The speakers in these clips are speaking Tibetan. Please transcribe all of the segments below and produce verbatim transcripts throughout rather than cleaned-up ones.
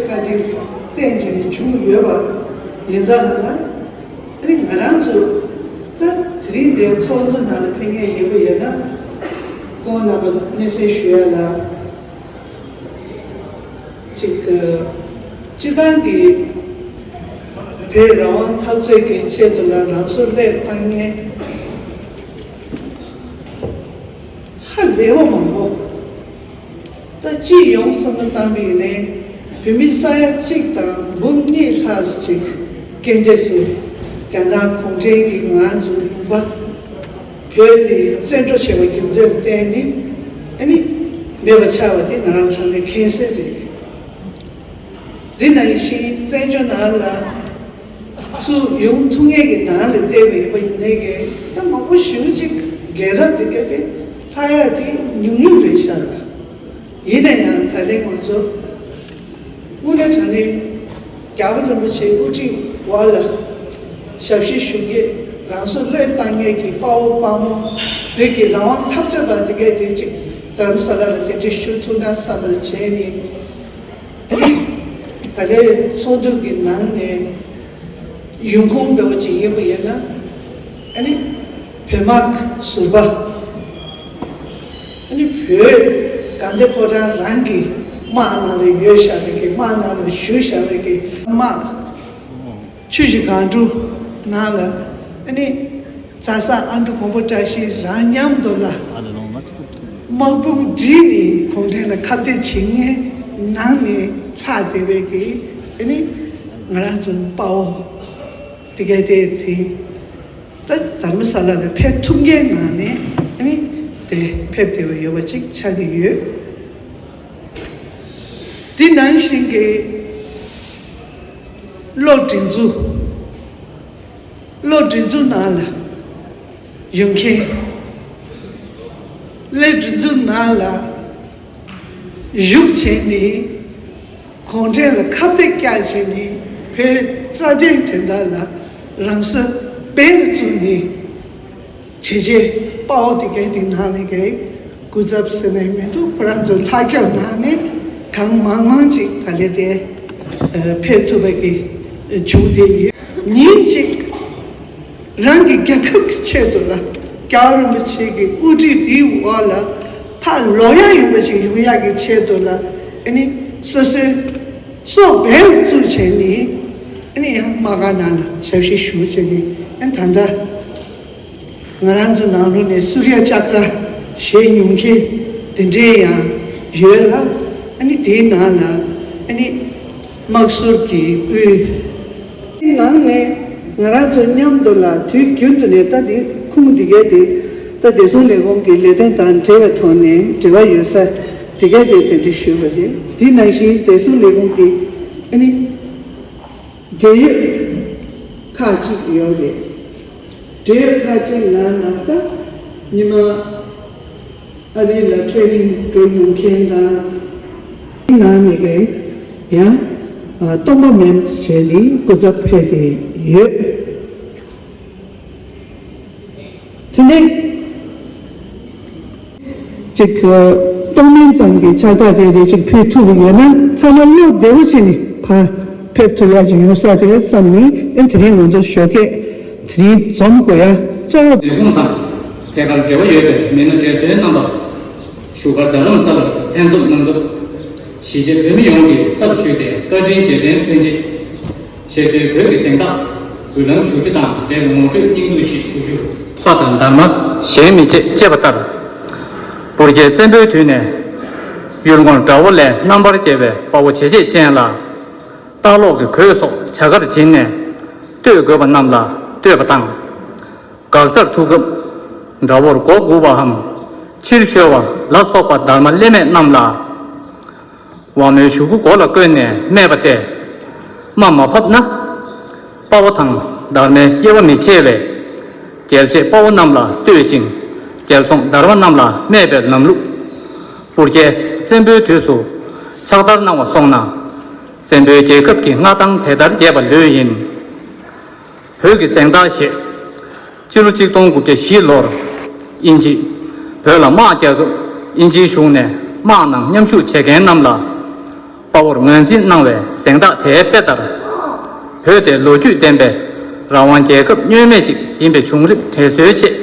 བཀའ་དྲིན་བརྟེན་བྱས་ནས་བྱུང་ཡོད་པ་ཡིན་ཙང་ལ། ཨ་ནི་ང་རང་ཚོ་ད་དེ་རིང་འདིའི་ཚོགས་འདུ་ནང་ལ་ཕེབས་མཁན་ཡིན་པ་ཡིན་ན། ཁོང་རྣམ་པ་ལ་སྙན་སེང་ཞུ་ཡ་ལ། གཅིག་སྤྱི་བཏང་གི་བོད་རང་དབང་འཐབ་རྩོད་ཀྱི་ཆེད་དུ་ལ་རང་སྲོག་བློས་བཏང་མཁན་ཧ་ལས་པ་མང་པོ། ད་སྤྱི་ཡོངས་བསམ་བློ་བཏང་བ་ཡིན་ནའི་བོད་མི་ས་ཡ་གཅིག་དང་འབུམ་གཉིས་ལྷག་ཅིག་རྐྱེན་འདས་སུ་རྒྱ་ནག་གུང་ཁྲན་གྱིས་ང་རང་ཚོའི་ལུང་པ་བོད་དེ་བཙན་འཕྲོག་བྱས་པའི་རྒྱུ་མཚན་ལ་བརྟེན་ནས་ཨ་ནི་མེད་པ་ཆགས་པ་དེ་ང་རང་ཚང་མས་མཁྱེན་གསལ་རེད། དེ་ནང་བཞིན་བཙན་བྱོལ་ནང་ལ་ཚུར་ཡོང་ཐུབ་མཁན་གྱི་ནང་ལ་བལྟས་པ་ཡིན་པ་ཡིན་ནའི་གི་ད་མང་པོ་ཞེ་པོ་ཅིག་རྒན་རབས་དེ་ག་དེ་ལྷག་ཡག་དེ་ཉུང་ཉུང་རེད་ཤག་ལ། ཡིན་ན་ཡང་ད་ལན་ང་ཚོ་དངོས་གནས་དྲང་གནས་རྒྱལ་བ་རིན་པོ་ཆེའི་དབུ་ཁྲིད་འོག་ལ་ཞབས་ཕྱི་ཞུ་མཁན་རང་སྲོག་བློས་བཏང་མཁན་གྱི་དཔའ་བོ་དཔའ་མོ་བོད་ཀྱི་རང་དབང་འཐབ་རྩོད་པ་དེ་གས་དེ་ཅིག་རྡ་རམ་ས་ལ་ལ་དེ་འདྲ་ཞུ་ཐུབ་ན་བསམ་པ་བྱས་ནས། ད་ལྟའི་ཚོགས་འདུ་གི་ནང་ནས་ཡོང་ཁུངས་འདྲ་བོ་ཅིག་ཡིན་པ་ཡིན་ན། ཨ་ནི་བོད་དམག་ཟུར་པ། ཨ་ནི་བོད་དགའ་ལྡན་ཕོ་བྲང་རང་གི་དམག་ནང་ལ་ཡོད་བཞག་པའི་གི་དམག་ནང་ལ་བཞུགས་བཞག་པའི་གི་དམག་ཆུ་བཞི་སྒང་དྲུག་ནང་ལ་ཨ་ནི། རྩྭ་ས་ཨ་འབྲུག་མགོན་པོ་བཀྲ་ཤིས་རང་མཉམ་དུ་ལ་དམག་དཔུང་བསྒྲིགས་ནས་གུང་ཁྲན་ལ་ཁ་གཏད་བྱེད་མཁན་ནང་ནས་ལྷག་བསྡད་པའི་གི་ཨ་ནི་ང་རང་ཚོ་དཔའ་བོ་དེ་ག་དེ་དེ་ད་རྡ་རམ་ས་ལ་ལ་ཕེབས་ཐུབ་མཁན་ནང་ནས་ཨ་ནི་དེ་ཕེབས་བསྡད་པ་ཡོད་པ་ཅིག་ཆགས་ཀྱི་ཡོད། དེ་ནང་བཞིན་གྱི་གློག་སྒྲིག་འཛུགས། གློག་སྒྲིག་འཛུགས་ནང་ལ་ཡོང་མཁན། གློག་སྒྲིག་འཛུགས་ནང་ལ་བཞུགས་བྱས་ནས་གུང་ཁྲན་ལ་ཁ་གཏད་བཀྱག་བྱས་ནས་བོད་རྩ་དོན་དོན་དག་ལ་རང་སྲོག་འབེན་ལ་བཙུགས་ནས་བྱས་རྗེས་དཔའ་བོ་དེ་གའི་དེ་ནང་ལས་ཀའི་སྐུ་ཚབ་ཟེར་ནས་མི་འདུག་ཁོ་རང་ཚོ་ལྷ་སྐྱོང་ནང་ནས་གང་མང་མང་ཅིག་ད་ལས་དེ་ཕེབས་ཐུབ་པ་གི་བྱུང་བསྡད་ཡོད། ཉིན་གཅིག་རང་གི་རྒྱལ་ཁབ་ཀྱི་ཆེད་དུ་ལ་རྒྱལ་བ་རིན་པོ་ཆེ་གི་དབུ་ཁྲིད་དེའི་འོག་ལ་ཕར་ལོག་ཡག་ཡོང་པ་ཅིག་ཡོང་ཡག་གི་ཆེད་དུ་ལ་ཨ་ནི་སོ་སོའི་སྲོག་འབེན་ལ་བཙུགས་བྱས་ནས་ཨ་ནི་ཡང་དམག་སྒར་ནང་ལ་ཞབས་ཕྱི་ཞུ་བྱས་ནས་ཨ་ནི་ད་ལྟ། ང་རང་ཚོ་ནང་ལོགས་ནས་སུ་རི་ཡ་ལྕགས་ར་བཞེས་མྱོང་མཁན་དེ་འདྲའི་ཡང་ཡོད་ལ། ཨ་ནི་དེའི་ནང་ལ་ཨ་ནི་དམག་ཟུར་གྱི་དབུས། དེའི་ནང་ནས་ང་རང་ཚོ་མཉམ་དུ་ལ་དུས་རྒྱུན་དུ་ནས་ད་དེ་ཁུངས་འདི་གས་དེ་ད་བདེ་སྲུང་ལས་ཁུངས་ཀྱི་ལས་དོན་དང་འབྲེལ་བའི་ཐོག་ནས་འབྲེལ་བ་ཡོད་ས་དེ་གས་དེ་གདན་འདྲེན་ཞུས་པ་རེད། དེ་ནང་བཞིན་བདེ་སྲུང་ལས་ཁུངས་ཀྱི་ཨ་ནི། འབྲེལ་ཡོད་ཁག་ཅིག་ཡོད་རེད། འབྲེལ་ཡོད་ཁག་ཅིག་ནང་ནང་ད་ཉི་མ་ཨ་རི་ལ་ཊེ་རེ་ནིང་འགྲོ་ཡོང་མཁན་དང་། ནང་ནས་ཀྱང་ཡང་སྟོང་པ་མེད་བྱས་ནས་སྐུ་ཚབ་ཕེབས་ཏེ་ཡོད། དེ་ནས་ཅིག་གཏོང་ལེན་ཙམ་གྱི་ཕྱག་རྟགས་རེ་རེ་ཅིག་ཕུལ་ཐུབ་པ་ཡོད་ན་ཚང་མ་བློ་བདེ་པོ་བྱས་ནས་ཕར་ཕེབས་ཐུབ་ཡག་ཅིག་ཡོང་ས་རེད་བསམ་ནས་ཨེ་དེ་རིང་ང་ཚོ་ཞོགས་ཀས་དེ་རིང་འཛོམས་དགོས་ཡ་གཙོ་བོ། ལས་ཁུངས་དང་ཐད་ཀར་འབྲེལ་བ་ཡོད་པའི་མི་སྣ་དྲན་གསོའི་རྣམ་པ་བཞུགས་སྒར་རྡ་རམ་ས་ལར་ལྷན་འཛོམས་གནང་སྐབས་གཞིས་བྱེས་བོད་མི་ཡོངས་ཀྱི་ཚབ་ཞུས་ཏེ་བཀའ་དྲིན་རྗེས་དྲན་མཚོན་ཆེད། ཆེས་མཐོའི་བོད་ཀྱི་གཟེངས་རྟགས་འབུལ་ལམ་ཞུ་རྒྱུ་དང་འབྲེལ་ངོ་སྤྲོད་སྙིང་བསྡུས་ཤིག་ཞུ་རྒྱུར། ལྷ་དང་འདར་མ་གཞན་མི་བྱེད་ཅེས་པ་ལྟར། སྤུར་རྒྱལ་བཙན་པོའི་དུས་ནས་ཡུལ་ངོར་དགྲ་བོ་ལས་རྣམ་པར་རྒྱལ་བའི་དཔའ་བོ་བྱེ་བྱེད་ཅན་ལ་ལྟ་ལོག་གི་གོས་སོགས་བྱ་དགར་བྱིན་ནས་བསྟོད་དགོས་པ་རྣམས་ལ་བསྟོད་པ་དང་། དགག་བྱར་ཐུག་སྐབས་དགྲ་བོར་མགོ་སྒུར་བའམ་ཕྱིར་བཤོལ་བ་ལ་སོགས་པ་འདར་མ་ལེན་མེད་རྣམས་ལ། དབང་མོའི་གཞུག་གུ་མགོ་ལ་བསྐོན་ནས་སྨྲས་པ་སྟེ། རྨ་མ་ཕབ་ན། དཔའ་བོ་དང་འདར་མའི་དབྱེ་བ་མི་ཕྱེ་བས། རྒྱལ་བྱེད་དཔའ་བོ་རྣམས་ལ་བསྟོད་ཅིང་། རྒྱལ་འཛོམས་འདར་མ་རྣམས་ལ་སྨྲས་པའི་ལམ་ལུགས། སྤུར་རྒྱལ་བཙན་པོའི་དུས་སུ་ཕྱག་བསྟར་གནང་བ་སོང་ན། བཙན་པོའི་རྒྱལ་ཁབ་ཀྱི་མངའ་ཐང་དེ་ལྟར་རྒྱས་པ་ལོས་ཡིན། བོད་ཀྱི་གཟེངས་རྟགས་ཞེས། སྤྱི་ལོ་གཅིག་སྟོང་དགུ་བརྒྱ་བཞི་ལོར་དབྱིན་ཇི་བོད་ལ་དམག་རྒྱག་སྐབས་དབྱིན་ཇིའི་གཞུང་ནས་དམག་ནང་མཉམ་ཞུགས་བྱེད་མཁན་རྣམས་ལ་ དཔའ་བོར་ངོས་འཛིན་གནང་བའི་གཟེངས་རྟགས་དེའི་དཔེ་ལྟར། བོད་དེ་ལོ་རྒྱུས་ལྡན་པའི་རང་དབང་རྒྱལ་ཁབ་བསྙོན་མེད་ཅིག་ཡིན་པའི་བྱུང་རིམ་དྲན་གསོའི་ཆེད།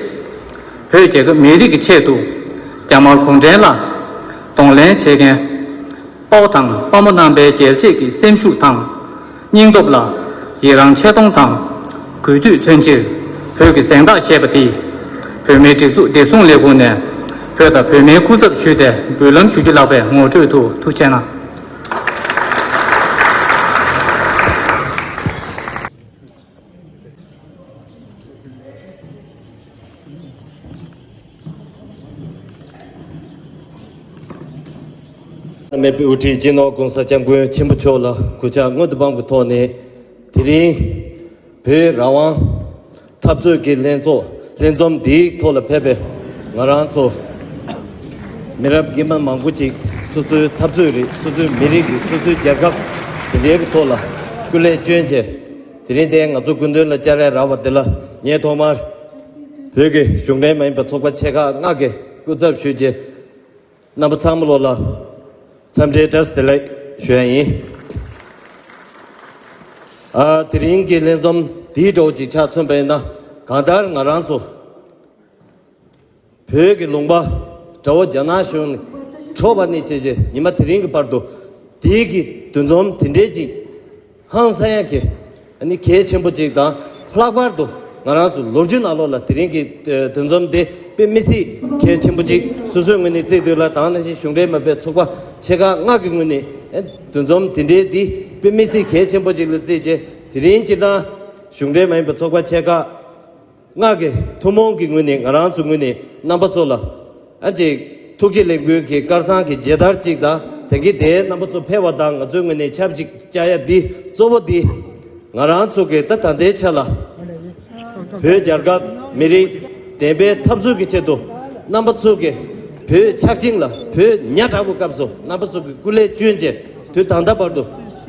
བོད་རྒྱལ་ཁབ་མི་རིགས་ཀྱི་ཆེད་དུ་རྒྱ་དམར་གུང་ཁྲན་ལ་གདོང་ལེན་བྱེད་མཁན་དཔའ་བོ་དང་དཔའ་མོ་རྣམ་པའི་རྒྱལ་གཅེས་ཀྱི་སེམས་ཤུགས་དང་། སྙིང་སྟོབས་ལ་ཡི་རང་ཆེ་མཐོང་དང་། གུས་འདུད་མཚོན་ཕྱིར་བོད་ཀྱི་གཟེངས་རྟགས་ཞེས་པ་འདི་བོད་མིའི་སྒྲིག་འཛུགས་བདེ་སྲུང་ལས་ཁུངས་ནས་བོད་དང་བོད་མིའི་སྐུ་ཚབ་ཞུས་ཏེ་འབུལ་ལམ་ཞུ་རྒྱུ་ལགས་པས་ངོ་སྤྲོད་དུ་ཐུགས་རྗེ་གནང་། མེད་པའི་དབུ་ཁྲིད་སྤྱི་ནོར་༸གོང་ས་༸སྐྱབས་མགོན་ཆེན་པོ་མཆོག་ལ་གུས་ཕྱག་སྔོན་དུ་བབས་ཀྱི་ཐོག་ནས། དེ་རིང་བོད་རང་དབང་འཐབ་རྩོད་ཀྱི་ལྷན་ཚོགས་ལྷན་འཛོམས་འདིའི་ཐོག་ལ་ཕེབས་པའི་ང་རང་ཚོ་མི་རབས་རྒན་པ་མང་པོ་ཅིག་སོ་སོའི་འཐབ་རྩོད་རེད། སོ་སོའི་མི་རིགས་རེད། སོ་སོའི་རྒྱལ་ཁབ་དེ་འདྲའི་གི་ཐོག་ལ་སྐུ་ལས་བསྐྱོན་བྱས། དེ་རིང་དེ་ང་ཚོ་སྐུ་མདུན་ལ་བཅར་ཡ་རག་པ་དེ་ལ་ངས་ཐོག་མར་བོད་ཀྱི་གཞུང་འབྲེལ་མ་ཡིན་པའི་ཚོགས་པ་ཆེ་ཁག་ལྔ་གི་སྐུ་ཚབ་ཞུས་རྗེས། རྣམ་པ་ཚང་མ་ལོ་ལ་འཚམས་འདྲིའི་བཀྲ་ཤིས་བདེ་ལེགས་ཞུ་ཡ་ཡིན། ཨ། དེ་རིང་གི་ལྷན་འཛོམས་འདིའི་འགྲོ་ཅིག་ཆ་མཚོན་པ་ཡིན་ན། གང་ལྟར་ང་རང་ཚོ་བོད་ཀྱི་ལུང་པ་དགྲ་བོ་རྒྱ་ནག་གཞུང་ནས་འཕྲོག་པ་ནས་བྱས་རྗེས་ཉི་མ་དེ་རིང་གི་བར་དུ་དེའི་གི་འདུ་འཛོམས་དེ་འདྲའི་ཅིག་ཧང་སང་ཡ་གི་ཨ་ནི་གལ་ཆེན་པོ་ཅིག་དང་། ལྷག་པར་དུ་ང་རང་ཚོ་ལོ་རྒྱུས་ནང་ལོགས་ལ་དེ་རིང་གི་ཨ་འདུ་འཛོམས་དེ་དཔེ་མི་སྲིད་གལ་ཆེན་པོ་ཅིག་སོ་སོའི་ངོས་ནས་བརྩིས་དུས་ལ། དེ་ནང་བཞིན་གཞུང་འབྲེལ་མ་ཡིན་པའི་ཚོགས་པ་ཆེ་ཁག་ལྔ་གི་ངོས་ནས་ཨ་འདུ་འཛོམས་དེ་འདྲའི་འདི་དཔེ་མི་སྲིད་གལ་ཆེན་པོ་ཅིག་ལ་བརྩིས་རྗེས། དེ་རིང་སྤྱིར་བཏང་གཞུང་འབྲེལ་མ་ཡིན་པའི་ཚོགས་པ་ཆེ་ཁག་ལྔ་གི་ཐུན་མོང་གི་ངོས་ནས་ང་རང་ཚོའི་ངོས་ནས་རྣམ་པ་ཚོ་ལ་ཨ་ཅེ་ཐུགས་རྗེ་ལེགས་འབུལ་གྱི་སྐལ་བཟང་གི་མཇལ་དར་ཅིག་དང་། དེང་གི་དེའི་རྣམ་པ་ཚོ་ཕེབས་པ་དང་ང་ཚོའི་ངོས་ནས་ཆབས་ཅིག་བཅར་ཡ་འདི་གཙོ་བོ་འདི་ང་རང་ཚོ་གི་ད་ད་ལྟའི་ཆ་ལ་བོད་རྒྱལ་ཁབ་མི་རིགས་བདེན་པའི་འཐབ་རྩོད་ཀྱི་ཆེད་དུ་རྣམ་པ་ཚོ་གི་བོད་ཆགས་ཞེན་ལ་བོད་ཉ་དྲག་པོའི་སྐབས་སུ་རྣམ་པ་ཚོ་གི་སྐུ་ལས་བསྐྱོན་བྱས། དུས་ད་ལྟ་བར་དུ་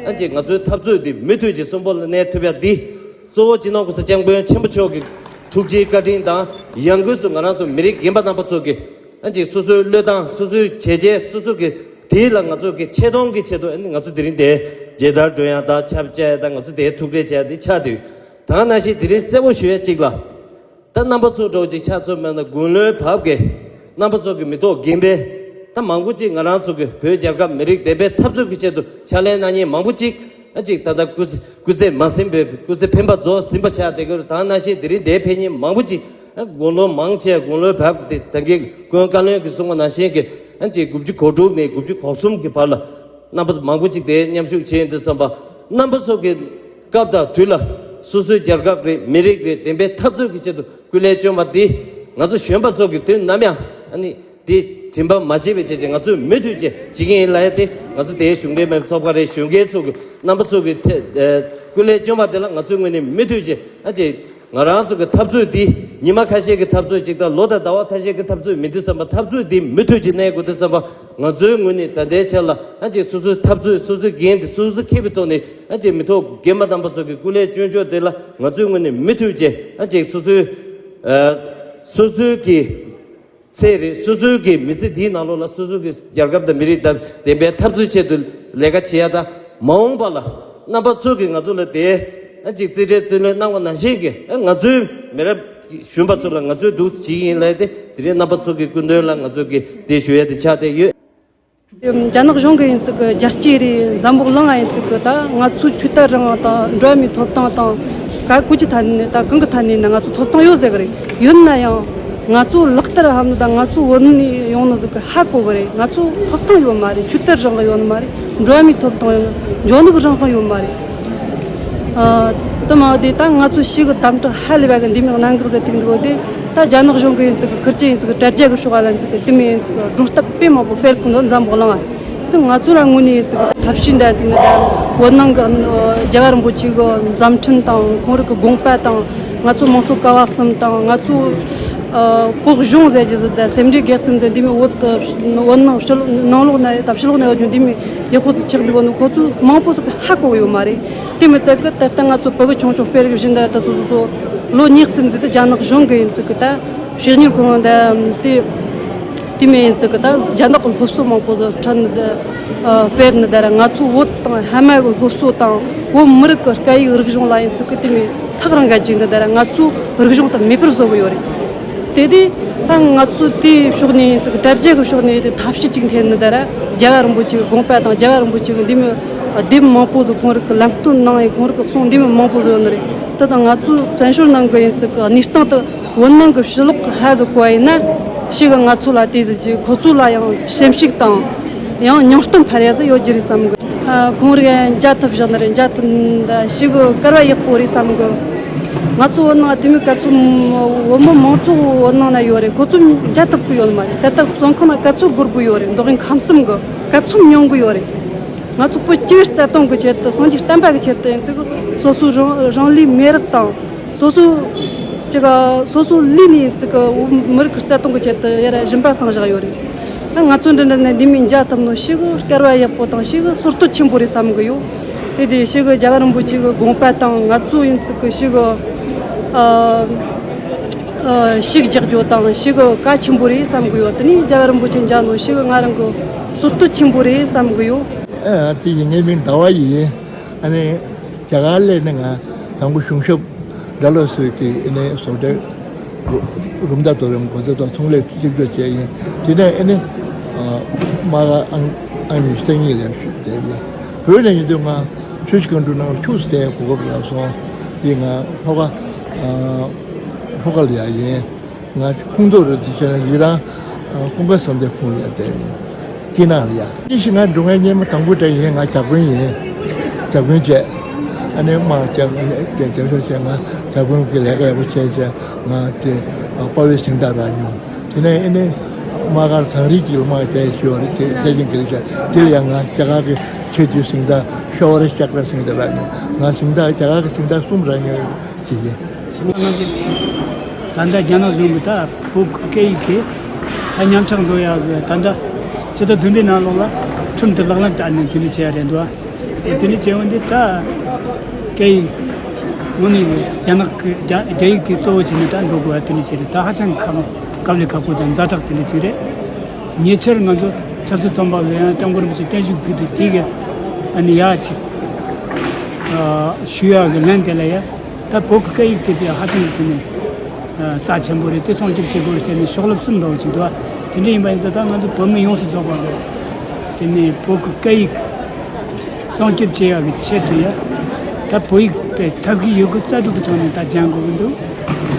ཨ་ཅེ་ང་ཚོའི་འཐབ་རྩོད་འདི་མུ་མཐུད་ཀྱིས་གསོན་པོ་ལ་གནས་ཐུབ་ཡ་འདི། གཙོ་བོ་སྤྱི་ནོར་༸གོང་ས་༸སྐྱབས་མགོན་ཆེན་པོ་མཆོག་གི་ཐུགས་རྗེའི་བཀའ་དྲིན་དང་། ཡང་སྒོས་སུ་ང་རང་ཚོ་མི་རིགས་རྒན་པ་རྣམ་པ་ཚོ་གིས་ཨ་ཅེ་སོ་སོའི་བློས་བཏང་། སོ་སོའི་བྱས་རྗེས། སོ་སོ་གི་དེ་ལ་ང་ཚོ་གི་ཆེ་མཐོང་གི་ཆེད་དུ་ཨ་ནི་ང་ཚོ་དེ་རིང་དེ་མཇལ་དར་སྒྲོན་ཡ་དང་ཆབ་བཅར་ཡ་དང་། ང་ཚོ་དེ་ཐུགས་རེ་བྱས་ཡ་དེ་ཆགས་དུས། ད་ནང་བཞིན་དེ་རིང་གསལ་པོ་ཞུ་ཡ་གཅིག་ལ། ད་རྣམ་པ་ཚོ་འདྲ་བོ་ཅིག་ཆ་མཚོན་པ་ན་དགུང་ལོའི་བབ་ཀྱི་རྣམ་པ་ཚོ་གི་མི་ཐོག་རྒན་པའི་ད་མང་པོ་ཅིག་ང་རང་ཚོ་གི་བོད་རྒྱལ་ཁབ་མི་རིགས་བདེན་པའི་འཐབ་རྩོད་ཀྱི་ཆེད་དུ་ཕྱག་ལས་གནང་མཁན་མང་པོ་ཅིག་ཨ་ཅིག་ད་ལྟ་སྐུ་སྐུ་ཚེ་མ་ཟིན་པའི། སྐུ་ཚེ་འཕེན་པ་རྫོགས་ཟིན་པ་ཆགས་བསྡད་ཀྱི་ཡོད། ད་ནང་བཞིན་དེ་རིང་འདིར་ཕེབས་མཁན་མང་པོ་ཅིག་ཨ་དགུང་ལོ་མང་ཆེ་བ་དགུང་ལོའི་བབ་དེ་ད་གིན་ཀུན་བཀའ་བློན་གྱིས་གསུངས་པ་ནང་བཞིན་གྱི་ཨ་ཅིག་དགུ་བཅུ་གོ་དྲུག་ནས་དགུ་བཅུ་གོ་གསུམ་གྱི་བར་ལ་རྣམ་པ་མང་པོ་ཅིག་དེ་མཉམ་ཞུགས་བྱས་ཡོང་དུས་ཙམ་པ། རྣམ་པ་ཚོ་གི་སྐབས་དང་དུས་ལ་སོ་སོའི་རྒྱལ་ཁབ་རེད། མི་རིགས་རེད། བདེན་པའི་འཐབ་རྩོད་ཀྱི་ཆེད་དུ་སྐུ་ལས་བསྐྱོན་པ་འདི་ང་ཚོ་གཞོན་པ་ཚོ་གི་དུས་ནམ་ཡང་ཨ་ནི་དེ་དྲན་པ་མ་བརྗེད་པའི་ཆེད་ཀྱི་ང་ཚོས་མུ་མཐུད་ཀྱི་བྱེད་ཀྱི་ཡིན་ལབ་ཡ་དེ། ང་ཚོ་དེའི་གཞུང་འབྲེལ་མ་ཡིན་པའི་ཚོགས་པ་རེད། གཞོན་སྐྱེས་ཚོ་གི་རྣམ་པ་ཚོ་གི་ཆེད་ཨ་སྐུ་ལས་བསྐྱོན་པ་དེ་ལ་ང་ཚོའི་ངོས་ནས་མུ་མཐུད་ཀྱི་ཨ་ཅེ་ང་རང་ཚོ་གི་འཐབ་རྩོད་འདི་ཉི་མ་ཁ་ཤས་ཀྱི་འཐབ་རྩོད་ཅིག་དང་། ལོ་དང་ཟླ་བ་ཁ་ཤས་ཀྱི་འཐབ་རྩོད་མིན་དུས་ཙམ་པ། འཐབ་རྩོད་འདི་མུ་མཐུད་ཀྱི་གནས་དགོས་དུས་ཙམ་པ། ང་ཚོའི་ངོས་ནས་ད་ལྟའི་ཆ་ལ་ཨ་ཅེ་སོ་སོའི་འཐབ་རྩོད། སོ་སོའི་འགན་དེ་སོ་སོ་འཁྱེར་བའི་ཐོག་ནས་ཨ་ཅེ་མི་ཐོག་རྒན་པ་རྣམ་པ་ཚོ་གི་སྐུ་ལས་བསྐྱོན་ཕྱོགས་དེ་ལ་ང་ཚོའི་ངོས་ནས་མུ་མཐུད་བྱས། ཨ་ཅེ་སོ་སོའི་ཨ་སོ་སོའི་གི་ཚེ་རེད། སོ་སོའི་གི་མི་ཚེ་འདིའི་ནང་ལོགས་ལ་སོ་སོ་གི་རྒྱལ་ཁབ་དང་མི་རིགས་དང་བདེན་པའི་འཐབ་རྩོད་ཆེད་དུ་ལས་ཀ་བྱེད་ཡ་དང་། མ་འོངས་པ་ལ་རྣམ་པ་ཚོ་གིས་ང་ཚོ་ལ་དེ་ཨ་ཅིག་རྩིས་སྤྲོད་རྩིས་ལེན་གནང་བ་ནང་བཞིན་གྱི་ཨ་ང་ཚོའི་མི་རབས་གཞོན་པ་ཚོ་ལ་ང་ཚོས་འདུག་སེ་བྱེད་ཀྱི་ཡིན་ལབ་སྟེ། དེ་རིང་རྣམ་པ་ཚོ་གི་སྐུ་མདུན་ལ་ང་ཚོ་གིས་དེ་ཞུ་ཡ་དེ་ཆགས་བསྡད་ཡོད། རྒྱ་ནག་གཞུང་གི་ཡིན་ཙི་གི་རྒྱལ་གཅེས་རེད། འཛམ་བུ་གླིང་ང་ཡིན་ཙི་གི་ད་ང་ཚོའི་ཆོས་དད་རང་དབང་དང་འགྲོ་བ་མིའི་ཐོབ་ཐང་དང་། ག་གུ་ཅི་ཐད་ནས་ད་གང་གི་ཐད་ནས་ན་ང་ཚོ་ཐོབ་ཐང་ཡོད་ཟེར་གི་རེད། ཡོད་ན་ཡང་ང་ཚོ་ལག་བསྟར་ཧམ་ནི་དང་ང་ཚོ་བོད་ནས་ཡོང་ནི་ཟིག་གི་ཧ་གོ་གི་རེད། ང་ཚོ་ཐོབ་ཐང་ཡོད་མ་རེད། ཆོས་དད་རང་དབང་ཡོད་མ་རེད། འགྲོ་བ་མིའི་ཐོབ་ཐང་ཡོད། འཇོན་ནུས་རང་དབང་ཡོད་མ་རེད། ཨ། དེ་མ་དེ་ད་ང་ཚོ་ཞིག་གི་དམ་དྲག་ཧ་ལས་པ་གི་འདི་མི་གནད་འགག་ཟེར་ཐུག་འདུག་དེ་ད་རྒྱ་ནག་གཞུང་གི་ཡིན་ཙི་གི་ཁུར་ཆེ་ཡིན་ཙི་གི་དྲ་རྒྱ་གི་ཕྱོགས་ལ་ཡིན་ཙི་གི་དེ་མི་ཡིན་ཙི་གི་སྒྲུང་གཏམ་དཔེ་མང་པོ་སྤེལ་གི་འདུག་འཛམ་བུ་གླིང་ང་། དེ་ང་ཚོ་ལ་དངོས་ནས་ཡིན་ཙི་གི་ཐབས་ཤེས་འདྲ་དེ་ནི་ད་བོད་ནང་གི་རྒྱལ་བ་རིན་པོ་ཆེ་གི་མཛད་འཕྲིན་དང་། ཁོང་རང་གི་དགོངས་པ་དང་། ང་ཚོ་མང་གཙོ་ཀ་བ་གསུམ་དང་། ང་ཚོ་ཨ་བོད་གཞུང་ཟེར་རྒྱུ་ཟིག་དང་། སེམས་འགྲེལ་དགེ་གསུམ་ཟེར་འདི་མི་བོད་བོད་ནང་ཕྱི་ལོགས་ནང་ལོགས་ན་ཡོད་དང་ཕྱི་ལོགས་ན་ཡོད་རྒྱུ་འདི་མི་ཡག་པོ་ཟིག་ཆགས་འདུག་གི་འདུག་ཁོ་ཚོ་མང་པོ་ཟིག་ཧ་གོ་གི་ཡོད་མ་རེད། དེ་མི་ཚད་གི་ད་ལྟ་ང་ཚོ་བོད་གི་ཆུང་ཆུང་དཔེར་བཞིན་ད་ད་དུ་སོ་ལོ་གཉིས་གསུམ་ཙམ་དུ་རྒྱ་ནག་གཞུང་གི་ཡིན་ཙི་གི་ད་ཕྱི་ཉུལ་གང་ད་དེ་ དེ་མིན་ཡིན་ཙི་གི་ད་རྒྱ་ནག་གི་སློབ་གསོ་མང་པོ་ཟིག་ཁྲིད་ནི་ད་ཨ་སྤེལ་ནི་ད་ར། ང་ཚོ་བོད་དང་ཧ་མ་གི་སློབ་གསོ་དང་བོད་མི་རིགས་ཀྱི་སྐད་ཡིག་རིག་གཞུང་ལ་ཡིན་ཙི་གི་དེ་མིན་ཐག་རིང་ག་ཅིག་འདི་ད་ར་ང་ཚོའི་རིག་གཞུང་དེ་མེད་པར་བཟོ་གི་ཡོད་རེད། དེ་དུས་ད་ང་ཚོ་དེའི་ཕྱོགས་ནས་ཡིན་ཙི་གི་དྲ་རྒྱ་གི་ཕྱོགས་ནས་དེ་ཐབས་ཤེས་ཅིག་འཐེན་ནི་ད་ར། རྒྱལ་བ་རིན་པོ་ཆེ་གི་དགོངས་པ་དང་རྒྱལ་བ་རིན་པོ་ཆེ་གི་འདི་མོ་དེབ་མང་པོ་ཟིག་ཁོང་རང་གི་ལམ་སྟོན་གནང་ཡི། ཁོང་རང་གི་གསུང་འདི་མོ་མང་པོ་ཟིག་ཡོད་ནི་རེད། ད་ད་ང་ཚོའི་བཙན་བྱོལ་ནང་གི་ཡིན་ཙི་གི་གནས་སྟངས་དེ་བོད་ནང་གི་ཕྱི་ལོགས་གི་ཧ་ཟིག་གོ་ཡིན་ན་ཞེ་གི་ང་ཚོ་ལ་དེ་ཟིག་གི་ཁོ་ཚོ་ལ་ཡང་ཞིབ་འཇུག་དང་ཡང་སྙིང་སྟོབས་འཕར་ཡ་ཟིག་ཡོད་རྒྱུ་རེད་བསམ་གི། ཨ། ཁོང་རང་མཇལ་ཐུབ་བཞག་ནི་རེད། མཇལ་ཐུབ་ད་ཞེ་གི་སྐལ་བ་ཡག་པོ་རེད་བསམ་གི། ང་ཚོ་བོད་ནང་དེ་མོ་ག་ཚོད་བོད་མི་མང་ཚོགས་བོད་ནང་ན་ཡོད་རེད། ཁོ་ཚོ་མཇལ་ཐུབ་གི་ཡོད་ནི་མ་རེད། ད་ལྟ་བཙོན་ཁང་ན་ག་ཚོད་སྒོར་སྒོར་ཡོད་རེད། མདོ་དབུས་ཁམས་གསུམ་གི་ག་ཚོད་མྱོང་གི་ཡོད་རེད། ང་ཚོ་བོད་སྤྱི་པའི་རྩ་དོན་གི་ཆེད་དུ་སངས་རྒྱས་བསྟན་པ་གི་ཆེད་དུ་ཡིན་ཙི་གི་སོ་སོའི་རང་རང་ལུས་མེ་རག་དང་སོ་སོའི་ཅི་ག་སོ་སོའི་ལུས་ནས་ཡིན་ཙི་གི་མི་རིགས་ཀྱི་རྩ་དོན་གི་ཆེད་དུ་ཡར་སྦྱིན་པ་བཏང་བཞག་ཡོད་རེད། ད་ང་ཚོ་འདི་འདྲ་ནས་འདི་མོ་མཇལ་ཐུབ་ནོ་ཞེ་གི་སྐལ་བ་ཡག་པོ་དང་ཞེ་གི་བསོད་བདེ་ཆེན་པོ་རེད་བསམ་གི་ཡོད། དེ་དེ་ཞེ་གི་རྒྱལ་བ་རིན་པོ་ཆེ་གི་དགོངས་པ་དང་ང་ཚོ་ཡིན་ཙི་གི་ཞེ་གི་ཨ་ཨ་ཤུགས་རྒྱག་རྒྱུ་དང་ཞེ་གི་གལ་ཆེན་པོ་རེད་བསམ་གི་ཡོད། དེ་ནས་རྒྱལ་བ་རིན་པོ་ཆེ་མཇལ་ནོ་ཞེ་གི་ང་རང་གི་བསོད་བདེ་ཆེན་པོ་རེད་བསམ་གི་ཡོད། ཨ། དེ་ཡིན། ངའི་མིང་ཟླ་བ་ཡིན། ཨ་ནི་རྒྱ་གར་སླེབས་ནས་ང་དང་པོ་གཞུང་ཞབས་སྒྲ་སློབ་ཟུར་གྱི་ཨ་ནི་བཟོ་གྲྭའི་རུམ་བདག་དོ་དམ་འགོ་འཛིན་དང་ཚོང་ལས་གཅིག་གྱུར་བྱས་ཡིན། དེ་ནས་ཨ་ནི་ཨ་མ་ག་ཨང་ཨང་ཉི་ཤུ་རྩ་གཉིས་ལ་བཞུགས་བསྡད་ཡིན། བོད་ནས་ཡིན་དུས་ང་ཆུ་བཞི་སྒང་དྲུག་ནང་ལ་ཁྱུག་ཙམ་གོ་སྐབས་རག་སོང་། དེ་ང་ལྷོ་ཁ་ཨ་ལྷོ་ཁ་ལ་ཡ་ཡིན། ང་ཁོངས་གཏོགས་རེད། དེ་བྱས་ན་ཡི་རང་ཀུན་དགའ་བསམ་གཏན་ཁོངས་ལ་བསྡད་ཡིན། སྐྱིད་སྣང་ལ་ཡ། ཉི་ཤུ་ལྔ་འགྲོ་མཁན་སྔོན་མ་དང་པོ་དེ་ཡིན། ང་ཇ་དགོན་ཡིན། ཇ་དགོན་བྱས། ཨ་ནི་དམག་རྒྱབ་རྒྱབ་རྒྱབ་ཤོག་བྱས། ང་ཇ་དགོན་གྱི་ལས་ཀ་ཡག་པོ་བྱས་བྱས། ང་དེ་དཔའ་བོའི་གཟེངས་རྟགས་རག་མྱོང་། དེ་ནས་ཨ་ནི་དམག་སྒར་དང་རིགས་ཀྱི་དམག་རྒྱག་ཡས་ཞུ་བ་རེད། དེ་སྲས་ཆེན་དགེ་ལེགས་བྱས། དེ་ལ་ཡང་ང་རྒྱ་གར་གྱི་ཆེས་མཐོའི་གཟེངས་རྟགས་ཤོ་བ་རི་ཤ་ཀྲ་གཟེངས་རྟགས་རག་མྱོང་། ང་གཟེངས་རྟགས་རྒྱ་གར་གྱི་གཟེངས་རྟགས་གསུམ་རག་མྱོང་། ཅིག་ཡིན། ང་ཚོ་ད་ལྟ་རྒྱ་ནག་གཞུང་གིས་ད་བོད་ཀྱི་སྐད་ཡིག་དེ་ད་ཉམས་ཆག་འགྲོ་ཡག་གི་ད་ལྟ་ཕྱི་ཟླ་བདུན་པའི་ནང་ལོགས་ལ་ཁྲིམས་དེ་ལག་ལེན་བསྟར་ནས་དེ་འདྲ་བྱས་ཡ་རེད་འདུག་དེ་འདྲ་བྱས་འོང་དུས་ད་སྐད་ཡིག་དངོས་གནས་རྒྱ་ནག་གི་རྒྱ་རྒྱ་ཡིག་དེ་གཙོ་བོ་བྱས་ནས་ད་འགྲོ་དགོས་པ་དེ་འདྲ་ཞིག་རེད། ད་ཧ་ཅང་གི་ཁག་དཀའ་ལས་ཁག་པོ་དང་ཛ་དྲག་དེ་འདྲ་ཞིག་རེད། ཉེ་ཆར་ང་ཚོ་ཆབ་སྲིད་བཙོན་པ་ལ་ཡང་སྐྱབས་མགོན་རིན་པོ་ཆེ་བརྟན་བཞུགས་ཕུལ་དུས་དེ་གི་ཨ་ནི་ཡ་ཅིག་ཞུ་ཡག་གི་ལན་དེ་ལ་ཡ། ད་བོད་ཀྱི་སྐད་ཡིག་དེ་དེ་ཧ་ཅང་གི་དེ་ནས་རྩ་ཆེན་པོ་རེད། དེ་སྲུང་སྐྱོབ་བྱེད་དགོས་ཟེར་ནས་ཤོག་ལེབ་གསུམ་འདྲ་བོ་ཅིག་འདུག་དེ་འདྲ་ཡིན་པ་ཡིན་ཙང་ད་ང་ཚོ་བོད་མི་ཡོངས་སུ་རྫོགས་པ་གི་དེ་ནས་བོད་ཀྱི་སྐད་ཡིག་སྲུང་སྐྱོབ་བྱེད་ཡག་གི་ཆེད་དུ་ཡ། ད་བོད་ཡིག་དེ་ཐབས་ཤེས་ཡོད་རྒུ་རྩལ་སྤྲུགས་ཀྱི་ཐོག་ནས་ད་སྦྱང་དགོས་ཀྱི་འདུག་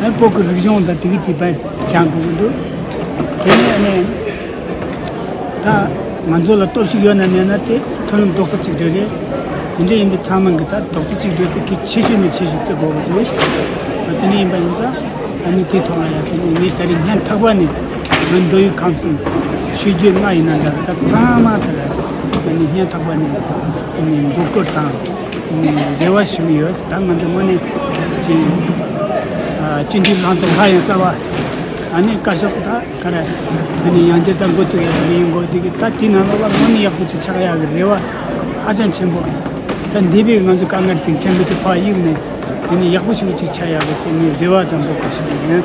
ཨ་བོད་ཀྱི་རིག་གཞུང་དང་དེ་གི་དེ་བས་སྦྱང་དགོས་ཀྱི་འདུག་དེ་ནས་ཨ་ནི། ད་ང་ཚོ་ལ་སྟོབས་ཤུགས་ཡོད་ན་མེད་ན་དེ་མཐུན་ལམ་རྡོག་རྩ་གཅིག་སྒྲིལ་རེད། དེ་འདྲ་ཡིན་དུས་ཚང་མ་གི་ད་རྡོག་རྩ་གཅིག་སྒྲིལ་དེ་གལ་ཆེ་ཤོས་ནས་ཆེ་ཤོས་བརྩི་དགོས་ཀྱི་འདུག་དེ་འདྲ་ཡིན་པ་ཡིན་ཙང་ཨ་ནི་དེའི་ཐོག་ལ་ཡང་དེ་ནི་ངས་ད་རེས་སྙན་ཐག་པ་ནས་ང་མདོ་དབུས་ཁམས་གསུམ་ཆོས་བརྒྱུད་ལྔ་ཡིན་ན་འདྲ་གི་ད་ཚང་མ་དེ་ལ་ཨ་ནི་སྙན་ཐག་པ་ནས་ཨ་ནི་འབོད་སྐུལ་དང་ཨ་ནི་རེ་བ་ཞུ་གི་ཡོད། ད་ང་ཚོ་དངོས་གནས་ཅིག་ཨ་སྤྱི་འཐུས་ལྷན་ཚོགས་ལྷ་ཡང་གསར་བ་ཨ་ནི་བཀའ་ཤག་ད། ག་རེ། ཨ་ནི་ཡང་བསྐྱར་ད་འགོ་བཙུགས་ཡག་གི་ཡིན་དགོས་དེ་གི་ད་དེའི་ནང་ལོགས་ལ་དངོས་གནས་ཡག་པོ་ཅིག་ཆགས་ཡག་གི་རེ་བ་ཧ་ཅང་ཆེན་པོ། ད་འདས་པའི་ང་ཚོ་དཀའ་ངལ་དེ་ཕྲན་བུ་དེ་ཕར་གཡུགས་ནས་དེ་ནི་ཡག་པོ་ཞིག་ཅིག་ཆགས་ཡག་གི་དེ་ནི་རེ་བ་དང་འབོད་སྐུལ་ཞུ་གི་ཡིན།